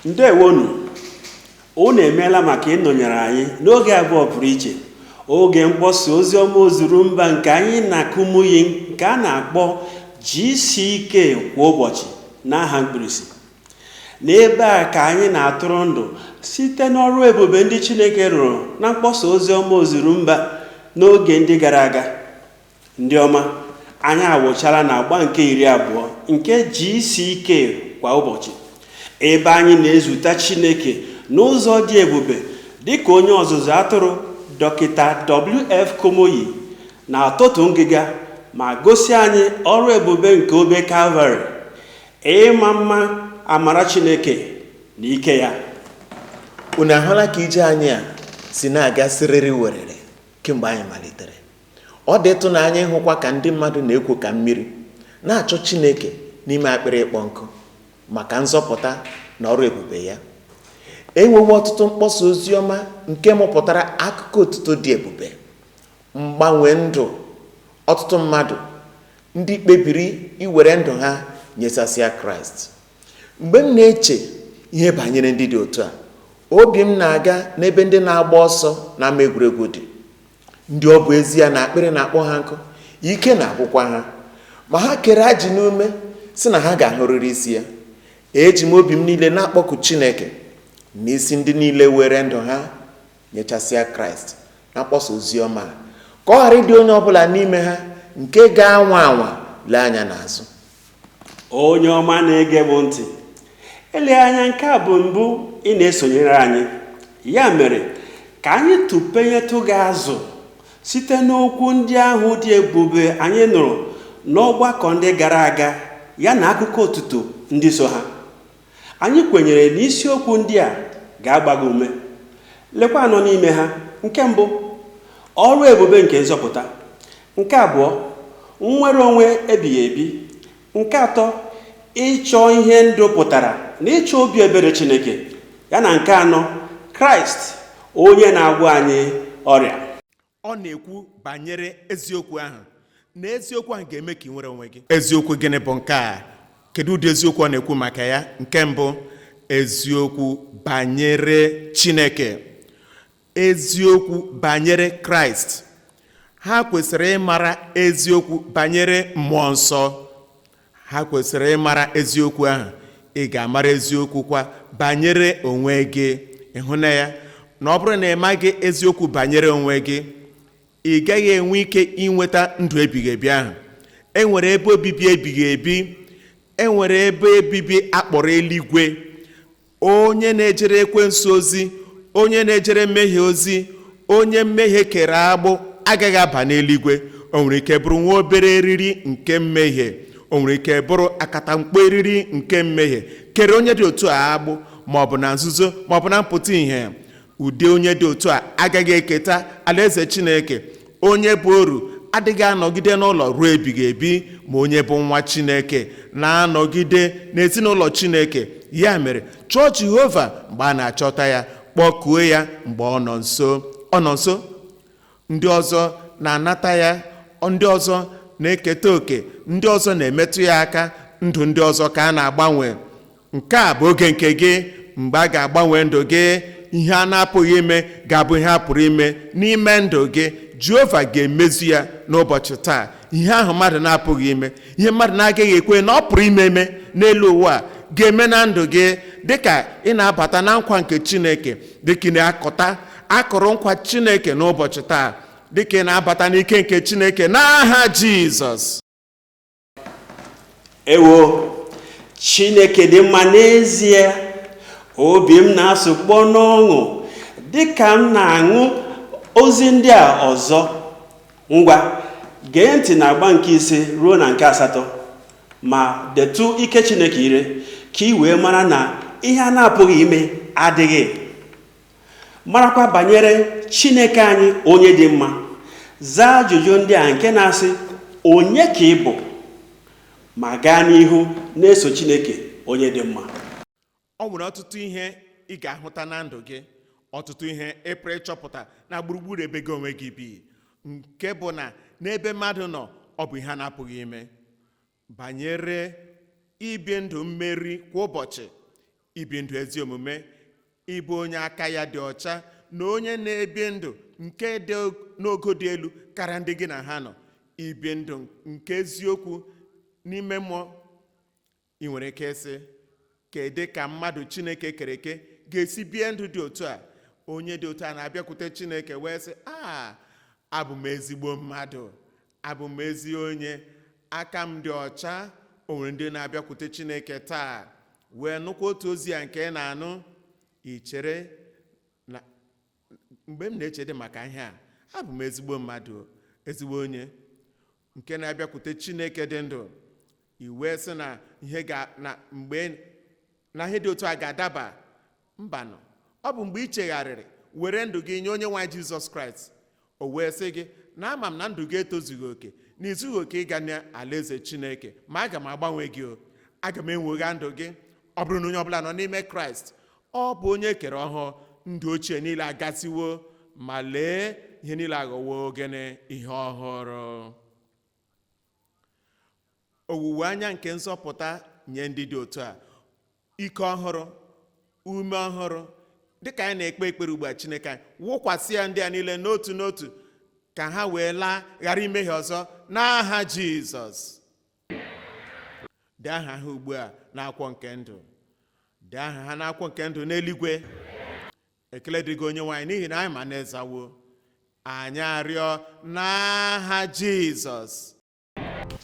Ndewonu. Unu emeela maka ịnọnyere anyị n'oge abụọ pụrụ iche, oge mkpọsa ozi ọma ozuru mba nke anyị na Kumuyi, nke a na-akpọ GCK kwa ụbọchị n'aha mkpirisi. N'ebe a ka anyị na-atụrụ ndụ site n'ọrụ ebube ndị Chineke rụrụ na mkpọsa ozi ọma ozuru mba n'oge ndị gara aga. Ndị ọma anyị, awụchala na agba nke 20 nke GCK kwa ụbọchị, ebe anyị na-ezute Chineke n'ụzọ dị ebube dịka onye ọzụzụ atụrụ Dọkịta W.F. Kumuyi na-atụtụ ngịga ma gosi anyị ọrụ ebube nke obe Kalvarị, ịma mma amara Chineke na ike ya. Unu ahụla ka ije anyị a si na-aga siriri werere kemgbe anyị malitere. Ọ dị ịtụnanya ịhụkwa ka ndị mmadụ na-ekwo ka mmiri na-achọ Chineke n'ime akpịrị ịkpọ nkụ maka nzọpụta na ọrụ ebube ya. Enwewo ọtụtụ mkpọsa ozi ọma nke mụpụtara akụkọ otuto dị ebube, mgbanwe ndụ ọtụtụ mmadụ ndị kpebiri iwere ndụ ha nyesasịa Kraịst. Mgbe m na-eche ihe banyere ndị dị otu a, obi m na-aga n'ebe ndị na-agba ọsọ n'ama egwuregwu dị, ndị ọ bụ ezie na akpịrị na-akpọ ha nkụ, ike na-agwụkwa ha, ma ha kere ajị n'ume si na ha ga-ahụrịrị isi ya. Eji m obi m niile na-akpọku Chineke n'isi ndị niile were ndụ ha nyechasịa Kraịst na mkpọsa ozi ọma a, ka ọ ghara ịdị onye ọbụla n'ime ha nke ga-anwa anwa lee anya n'azụ. Onye ọma na-ege m ntị, ele anya nke a bụ mbụ ị na-esonyere anyị, ya mere ka anyị tụpenyetụ gị azụ site n'okwu ndị ahụ dị ebube anyị nụrụ n'ọgbakọ ndị gara aga, ya na akụkọ otuto ndị so ha. Anyị kwenyere na isiokwu ndị a ga-agba gị ume. Lekwa anọ n'ime ha. Nke mbụ, ọrụ ebube nke nzọpụta. Nke abụọ, nnwere onwe ebighị ebi. Nke atọ, ịchọ ihe ndụ pụtara na ịchọ obi ebere Chineke, ya na nke anọ, Kraịst onye na-agwọ anyị ọrịa. Ọ na-ekwu banyere eziokwu ahụ, na eziokwu ahụ ga-eme ka ị nwere onwe gị. Eziokwu gịnị bụ nke a? Kedu ụdị eziokwu ọ na-ekwu maka ya? Nke mbụ, eziokwu banyere Chineke, eziokwu banyere Kraịst. Ha kwesịrị ịmara eziokwu banyere Mmụọ Nsọ. Ha kwesịrị ịmara eziokwu ahụ. Ị ga-amara eziokwu kwa banyere onwe gị. Ịhụ na ya na ọ bụrụ na ị maghị eziokwu banyere onwe gị, ị gaghị enwe ike inweta ndụ ebighị ebi ahụ. E nwere ebe obibi ebighị ebi, e nwere ebe obibi akpọrọ eluigwe. Onye na-ejere ekwensu ozi, onye na-ejere mmehie ozi, onye mmehie kere agbụ agaghị aba n'eluigwe. O nwere ike bụrụ nwa obere eriri nke mmehie, o nwere ike bụrụ akatamkpo eriri nke mmehie kere onye dị otu a agbụ, ma ọ bụ na nzuzo ma ọ bụ na mpụta ìhè. Ụdị onye dị otu a agaghị eketa alaeze Chineke. Onye bụ oru adịghị anọgide n'ụlọ ruo ebighị ebi, ma onye bụ nwa Chineke na-anọgide n'ezinụlọ Chineke. Ya mere, chọọ Jehova mgbe a na-achọta ya, kpọkuo ya mgbe ọ nọ nso. Ọ nọ nso. Ndị ọzọ na-anata ya, ndị ọzọ na-eketa oke, ndị ọzọ na-emetụ ya aka, ndụ ndị ọzọ ka a na-agbanwe. Nke a bụ oge nke gị mgbe a ga-agbanwe ndụ gị. Ihe a na-apụghị ime ga-abụ ihe a pụrụ ime n'ime ndụ gị. Jehova ga-emezu ya n'ụbọchị taa. Ihe ahụ mmadụ na-apụghị ime, ihe mmadụ na-agaghị ekwe na ọ pụrụ ime eme n'elu ụwa a, ga-eme na ndụ gị, dịka ị na-abata na nkwa nke Chineke, dịka ị na-akọta akụrụ nkwa Chineke n'ụbọchị taa, dịka ị na-abata n'ike nke Chineke n'aha Jizọs. Ewo, Chineke dị mma n'ezie. Obi m na-asụkpọ n'ọṅụ dịka m na-aṅụ ozi ndị a ọzọ. Ngwa, gee ntị na agba nke 5 ruo na nke 8 ma detụ ike Chineke ire, ka ị wee mara na ihe a na-apụghị ime adịghị. Marakwa banyere Chineke anyị onye dị mma. Zaa ajụjụ ndị a nke na-asị, "Onye ka ị bụ?" ma gaa n'ihu na-eso Chineke onye dị mma. Ọ nwere ọtụtụ ihe ị ga-ahụta na ndụ gị, ọtụtụ ihe ị pụrụ ịchọpụta na gburugburu ebe gị onwe gị bi, nke bụ na n'ebe mmadụ nọ, ọ bụ ihe a na-apụghị ime. Banyere ibi ndụ mmeri kwa ụbọchị. Ibi ndụ ezi omume, ịbụ onye aka ya dị ọcha na onye na-ebi ndụ nke dị n'ogo dị elu karịa ndị gị na ha nọ, ibi ndụ nke eziokwu n'ime mmụọ. Ị nwere ike ịsị, kedu ka mmadụ Chineke kere eke ga-esi bie ndụ dị otu a? Onye dị otu a na-abịakwute Chineke wee sị, a abụ m ezigbo mmadụ, abụ m ezi onye, aka m dị ọcha. O nwere ndị na-abịakwute Chineke taa wee nụkwa otu ozi a nke ị na-anụ. Ị chere na mgbe m na-echede maka ihe a, abụ m ezigbo mmadụ, ezigbo onye nke na-abịakwute Chineke dị ndụ, i wee sị na ihe ga na mgbe na ihe dị otu a ga-adaba? Mbanụ. Ọ bụ mgbe ị chegharịrị, were ndụ gị nye onye nwe anyị Jizọs Kraịst, o wee sị gị na ama m na ndụ gị etozughị oke, na izughị oke ịga n'alaeze Chineke, ma aga m agbanwe gị, o aga m enwogha ndụ gị. Ọ bụrụ na onye ọbụla nọ n'ime Kraịst, ọ bụ onye kere ọhụụ, ndụ ochie niile agasiwo, ma lee, ihe niile aghọwo ogene ihe ọhụrụ. Owuwe anya nke nzọpụta nye ndị dị otu a, ike ọhụrụ, ume ọhụrụ. Dịka anyị na-ekpe ekpere ugbu a, Chineke anyị wụkwasị ya ndị a niile n'otu n'otu, ka ha wee laa ghara imehie ọzọ n'aha Jizọs. Dee aha ha ugbu a n'akwụkwọ nke ndụ, dee aha ha n'akwụkwọ nke ndụ n'eluigwe. Ekele dịrị gị, onye nwaanyị, n'ihi na anyị ma na-ezawo anyị arịọ n'aha Jizọs.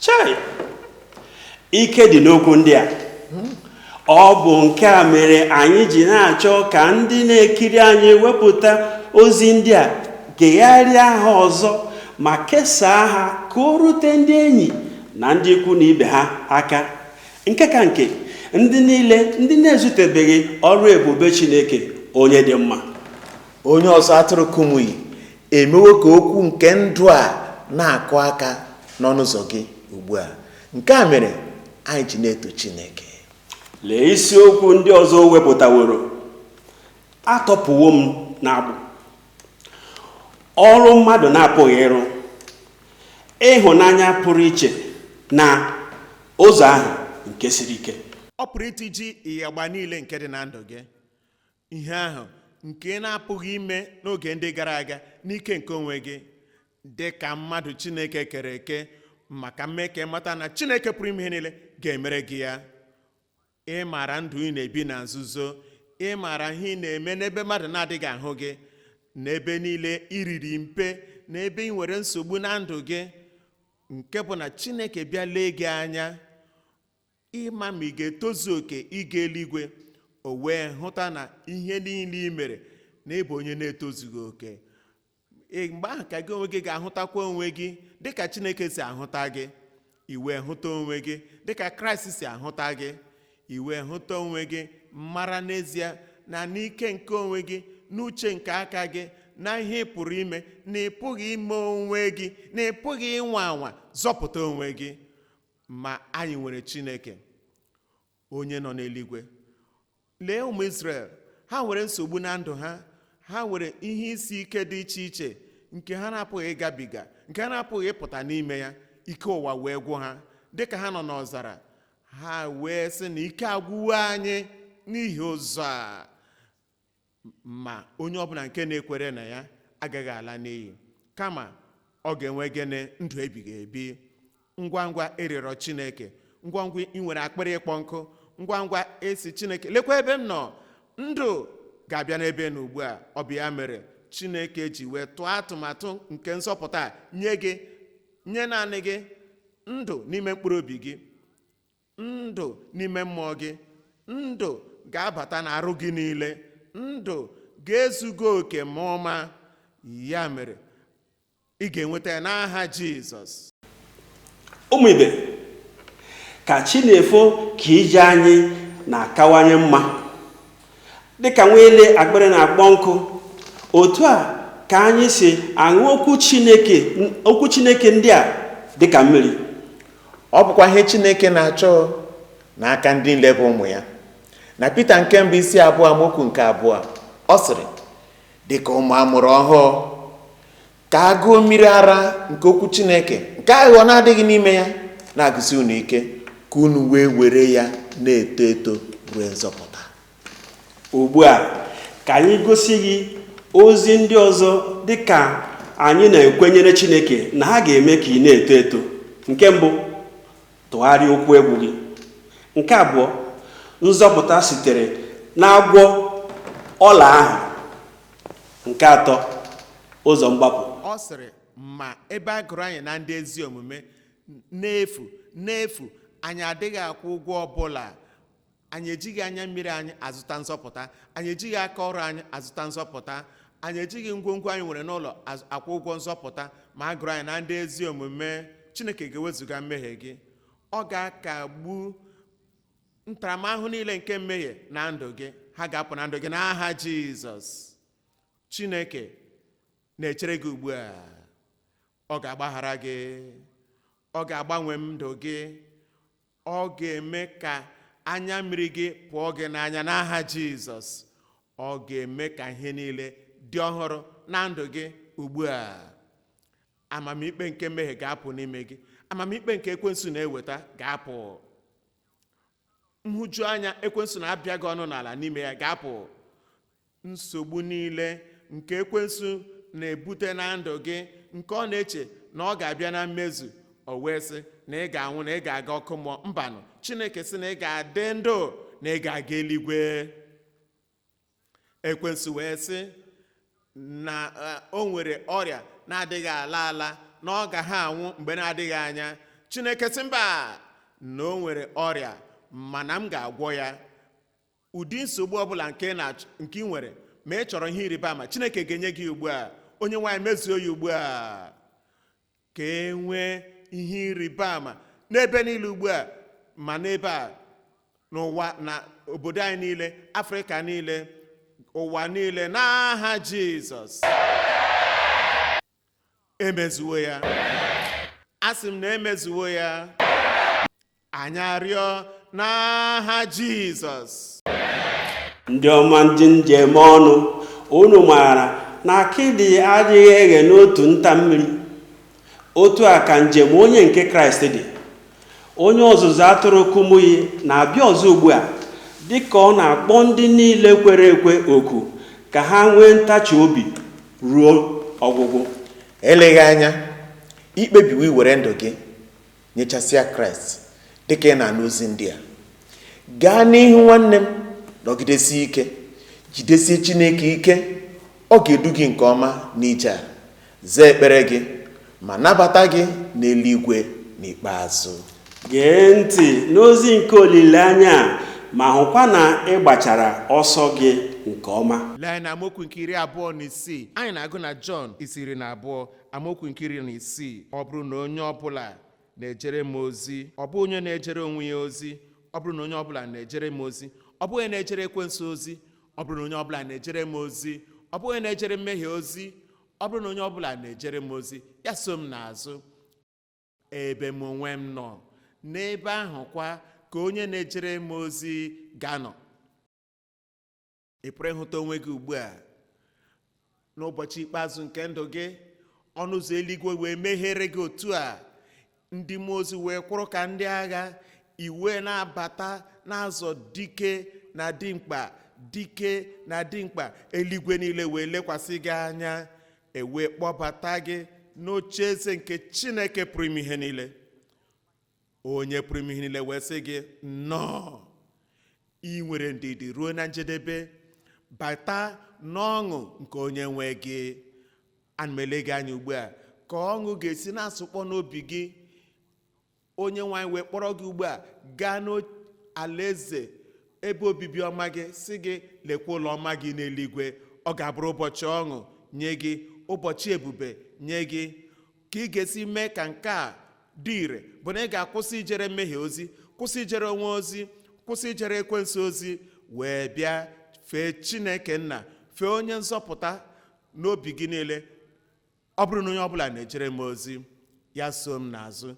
Chai, ike dị n'okwu ndị a. Ọ bụ nke a mere anyị ji na-achọ ka ndị na-ekiri anyị wepụta ozi ndị a, gegharịa ha ọzọ ma kesaa ha ka o rute ndị enyi na ndị ikwu na ibe ha aka, nke ka nke ndị niile ndị na-ezutebeghị ọrụ ebube Chineke onye dị mma. Onye ọzọ atụrụ Kumuyi emewo ka okwu nke ndụ a na-akụ aka n'ọnụ ụzọ gị ugbu a. Nke a mere anyị ji na-eto Chineke. Lee isiokwu ndị ọzọ o wepụtaworo: Atọpụwo m n'agbụ, Ọrụ mmadụ na-apụghị ịrụ, Ịhụnanya pụrụ iche na Ụzọ ahụ nke siri ike. Ọ pụrụ itiji ịyagba niile nke dị na ndụ gị, ihe ahụ nke ị na-apụghị ime n'oge ndị gara aga n'ike nke onwe gị dị ka mmadụ Chineke kere eke, maka mme ka mata na Chineke pụrụ ime ihe niile ga-emere gị ya. Ị maara ndụ ị na-ebi na nzuzo, ị maara ihe ị na-eme n'ebe mmadụ na-adịghị ahụ gị, n'ebe niile iriri mpe, n'ebe ị nwere nsogbu na ndụ gị, nke bụ na Chineke bịa lee gị anya ịma ma ị ga-etozu oke ịga eluigwe, o wee hụta na ihe niile ị mere na ịbụ onye na-etozughị oke. Mgbe ahụ ka gị onwe gị ga-ahụtakwa onwe gị dịka Chineke si ahụta gị, i wee hụta onwe gị dịka Kraịst si ahụta gị, i wee hụta onwe gị, mara n'ezie na n'ike nke onwe gị, n'uche nke aka gị, na ihe ị pụrụ ime, na ị pụghị ime onwe gị, na ị pụghị ịnwa anwa zọpụta onwe gị. Ma anyị nwere Chineke onye nọ n'eluigwe. Lee ụmụ Izrel, ha nwere nsogbu na ndụ ha, ha nwere ihe isi ike dị iche iche nke ha na-apụghị ịgabiga, nke ha na-apụghị ịpụta n'ime ya. Ike ụwa wee gwụ ha dịka ha nọ n'ọzara. Ha wee sị na ike agwụwo anyị n'ihi ụzọ a. Ma onye ọbụla nke na-ekwere na ya agaghị ala n'iyi, kama ọ ga-enwe gịnị? Ndụ ebighị ebi. Ngwa ngwa ịrịọrọ Chineke, ngwa ngwa ị nwere akpịrị ịkpọ nkụ, ngwa ngwa esi Chineke lekwa ebe m nọ, ndụ ga-abịa n'ebe na ugbu a. Ọ bụ ya mere Chineke ji wee tụọ atụmatụ nke nzọpụta nye gị, nye naanị gị ndụ n'ime mkpụrụ obi gị, ndụ n'ime mmụọ gị, ndụ ga-abata n'arụ gị niile, ndụ ga-ezugo oke ma ọma. Ya mere ị ga-enweta ya n'aha Jizọs. Ụmụ ibe, ka chi na-efo ka ije anyị na-akawanye mma. Dịka nwa ele akpịrị na-akpọ nkụ, otu a ka anyị si aṅụ okwu Chineke ndị a dịka mmiri. Ọ bụkwa ihe Chineke na-achọ n'aka ndị niile bụ ụmụ ya. Na Pita nke mbụ isi 2 amaokwu nke 2, ọ sịrị, dịka ụmụ amụrụ ọhụụ, ka agụụ mmiri ara nke okwu Chineke nke aghụghọ na-adịghị n'ime ya na-agụsi unu ike, ka unu wee were ya na-eto eto ruo nzọpụta. Ugbu a ka anyị gosi gị ozi ndị ọzọ dị ka anyị na-ekwenyere Chineke na ha ga-eme ka ị na-eto eto. Nke mbụ, tụgharịa okwu egwu gị. Nke abụọ, nzọpụta sitere n'agwọ ọla ahụ. Nke atọ, ụzọ mgbapụ. Ọ sịrị, ma ebe a gụrụ anyị na ndị ezi omume n'efu n'efu, anyị adịghị akwụ ụgwọ ọbụla. Anyị ejighị anya mmiri anyị azụta nzọpụta, anyị ejighị aka ọrụ anyị azụta nzọpụta, anyị ejighị ngwongwo anyị nwere n'ụlọ akwụ ụgwọ nzọpụta. Ma a gụrụ anyị na ndị ezi omume, Chineke ga-ewezuga mmehie gị. Ọ ga-akagbu ntaramahụhụ niile nke mmehie na ndụ gị. Ha ga-apụ na ndụ gị n'aha Jizọs. Chineke na-echere gị ugbu a. Ọ ga-agbaghara gị, ọ ga-agbanwe ndụ gị, ọ ga-eme ka anya mmiri gị pụọ gị n'anya n'aha Jizọs. Ọ ga-eme ka ihe niile dị ọhụrụ na ndụ gị ugbu a. Amamikpe nke mmehie ga-apụ n'ime gị, amamikpe nke ekwensu na-eweta ga-apụ, nhụju anya ekwensu na-abịa gị ọnụ n'ala n'ime ya ga-apụ, nsogbu niile nke ekwensu na-ebute na ndụ gị nke ọ na-eche na ọ ga-abịa na mmezu, o wee sị na ị ga-anwụ, na ị ga-aga ọkụ mmụọ. Mbanụ, Chineke sị na ị ga-adị ndụ, na ị ga-aga eluigwe. Ekwensu wee sị na o nwere ọrịa na-adịghị ala ala, na ọ ga ha anwụ mgbe na-adịghị anya. Chineke sị mba, na o nwere ọrịa, mana m ga-agwọ ya. Ụdị nsogbu ọbụla nke ị nwere, ma ị chọrọ ihe ịrịba ama, Chineke ga-enye gị ugbu a. Onye nwaanyị mezuo ya ugbu a, ka e nwee ihe ịrịba ama n'ebe niile ugbu a, ma n'ebe a n'ụwa, na obodo anyị niile, Afrịka niile, ụwa niile, n'aha Jizọs. Emezuwo ya. Asị m na emezuwo ya. Anyị arịọ n'aha Jizọs. Ndị ọma, ndị njem ọnụ, unu maara na akịdị adịghị eghe n'otu nta mmiri. Otu a ka njem onye nke Kraịst dị. Onye ọzụzụ atụrụ Kumuyi na-abịa ọzọ ugbu a, dịka ọ na-akpọ ndị niile kwere ekwe oku ka ha nwee ntachi obi ruo ọgwụgwụ. Eleghị anya ikpebiwo iwere ndụ gị nyechasịa Kraịst dịka ị na-anụ ozi ndị a. Gaa n'ihu nwanne m, nọgidesie ike, jidesie Chineke ike. Ọ ga-edu gị nke ọma n'ije a, zaa ekpere gị ma nabata gị n'eluigwe n'ikpeazụ. Gee ntị n'ozi nke olileanya a, ma hụkwa na ị gbachara ọsọ gị nke ọma. Lee anyị na amaokwu nke 26. Anyị na-agụ na Jọn isi 12 amaokwu nke 16. Ọ bụrụ na onye ọbụla na-ejere m ozi, ọ bụ onye na-ejere onwe ya ozi. Ọ bụrụ na onye ọbụla na-ejere m ozi, ọ bụghị na-ejere ekwensu ozi. Ọ bụrụ na onye ọbụla na-ejere m ozi, ọ bụghị na-ejere mmehie ozi. Ọ bụrụ na onye ọbụla na-ejere m ozi, ya so m n'azụ. Ebe m onwe m nọ, n'ebe ahụ kwa ka onye na-ejere m ozi ga-anọ. Ị pụrụ ịhụta onwe gị ugbu a n'ụbọchị ikpeazụ nke ndụ gị, ọnụ ụzọ eluigwe wee meghere gị otu a, ndị mmụọ ozi wee kwụrụ ka ndị agha, iwe na-abata n'azọ dike na dimkpa, dike na dimkpa, eluigwe niile wee lekwasị gị anya, ewee kpọbata gị n'oche eze nke Chineke pụrụ ime ihe niile. Onye pụrụ ime ihe niile wee sị gị nnọọ, ị nwere ndidi ruo na njedebe, bata n'ọṅụ nke onye nwe gị. Ana m ele gị anya ugbu a ka ọṅụ ga-esi na-asụkpọ n'obi gị. Onye nwe anyị wee kpọrọ gị ugbu a gaa n'alaeze ebe obibi ọma gị, sị gị lekwa ụlọ ọma gị n'eluigwe. Ọ ga-abụrụ ụbọchị ọṅụ nye gị, ụbọchị ebube nye gị. Ka ị ga-esi mee ka nke a dị ire bụ na ị ga-akwụsị ijere mmehie ozi, kwụsị ijere onwe ozi, kwụsị ijere ekwensu ozi, wee bịa fee Chineke nna, fee onye nzọpụta n'obi gị niile. Ọ bụrụ na onye ọbụla na-ejere m ozi, ya so m n'azụ.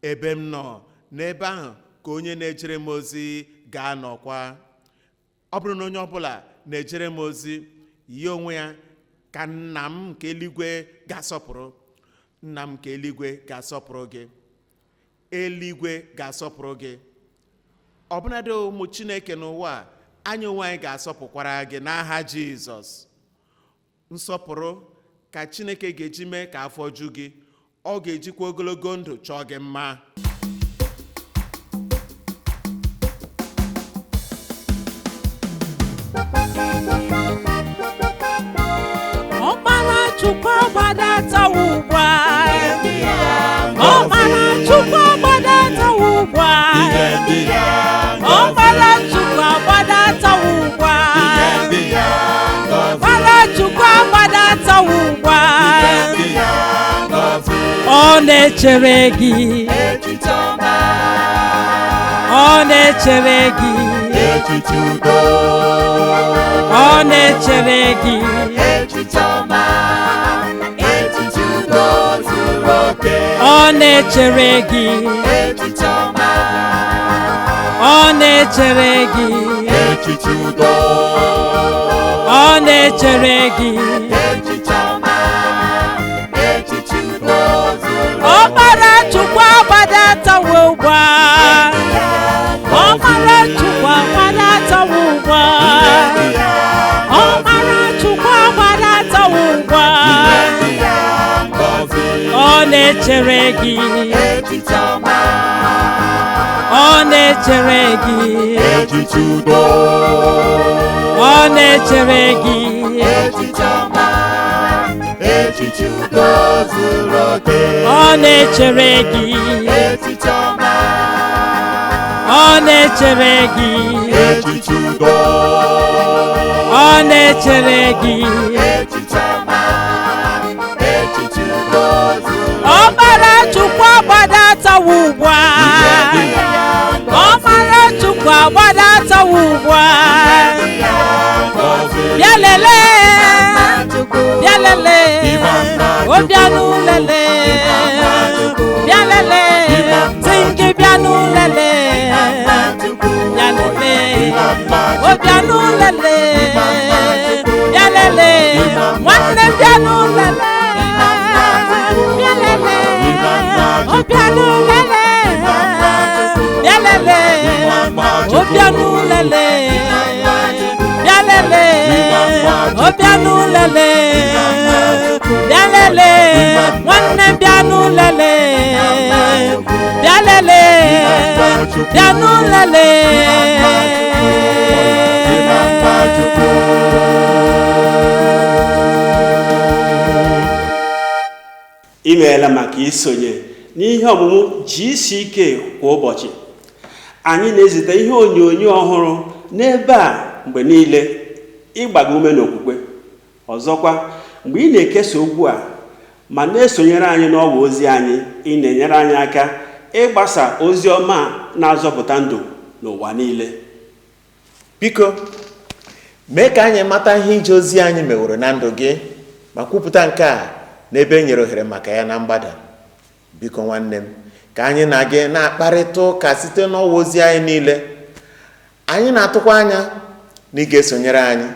Ebe m nọ, n'ebe ahụ ka onye na-ejere m ozi ga-anọkwa. Ọ bụrụ na onye ọbụla na-ejere m ozi, ya onwe ya ka nna m nke eluigwe ga-asọpụrụ. Nna m nke eluigwe ga-asọpụrụ gị. Eluigwe ga-asọpụrụ gị. Ọbụnadị ụmụ Chineke n'ụwa a Anyị onwe anyị ga-asọpụkwara gị n'aha Jizọs. Nsọpụrụ ka Chineke ga-eji mee ka afọ ju gị. Ọ ga-ejikwa ogologo ndụ chọọ gị mma. Ọkpara Chukwu agbadatawo ugbu a. Ọkpara Chukwu agbadatawo ugbu a. Ọkpara Chukwu agbadatawo ugbu a. Ọkpara Chukwu agbadatawo ugbu a. Ọ na-echere gị. Ọ na-echere gị. Ọ na-echere gị. Ọ na-echere gị. Ọ na-echere gị. Ọ na-echere gị. Ọkpara Chukwu agbadatawo ugbu a. Ọkpara Chukwu agbadatawo ugbu a. Ọkpara Chukwu agbadatawo ugbu a. Ọ na-echere gị. Ọ na-echere gị. Ọ na-echere gị. Ọ na-echere gị. Ọ na-echere gị. Ọ na-echere gị. Ọkpara Chukwu agbadatawo ugbu a. Ọkpara Chukwu agbadatawo ugbu a. Bịa lelee, bịa lelee, o bịanụ lelee, bịa lelee, sị gị bịanụ lelee, bịa lelee, o bịanụ lelee, bịa lelee, nwanne bịanụ lelee, bịa lelee, o bịanụ lelee, bịa lelee, o bịanụ lelee, bịa lelee, o bịanụ lelee, bịa lelee, nwanne bịanụ lelee, bịa lelee, bịanụ lelee. Imeela maka isonye n'ihe ọmụmụ GCK kwa ụbọchị. Anyị na-ezite ihe onyonyo ọhụrụ n'ebe a mgbe niile ịgba gị ume n'okwukwe. Ọzọkwa, mgbe ị na-ekesa okwu a ma na-esonyere anyị n'ọwa ozi anyị, ị na-enyere anyị aka ịgbasa ozi ọma a na-azọpụta ndụ n'ụwa niile. Biko, mee ka anyị mata ihe ije ozi anyị meworo na ndụ gị ma kwupụta nke a n'ebe e nyere ohere maka ya na mgbada. Biko nwanne m, ka anyị na gị na-akparịta ụka site n'ọwa ozi anyị niile. Anyị na-atụkwa anya na ị ga-esonyere anyị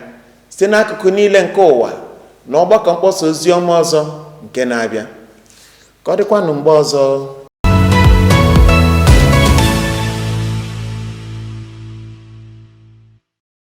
site n'akụkụ niile nke ụwa na ọgbakọ mkpọsa ozi ọma ọzọ nke na-abịa. Ka ọ dịkwanụ mgbe ọzọ.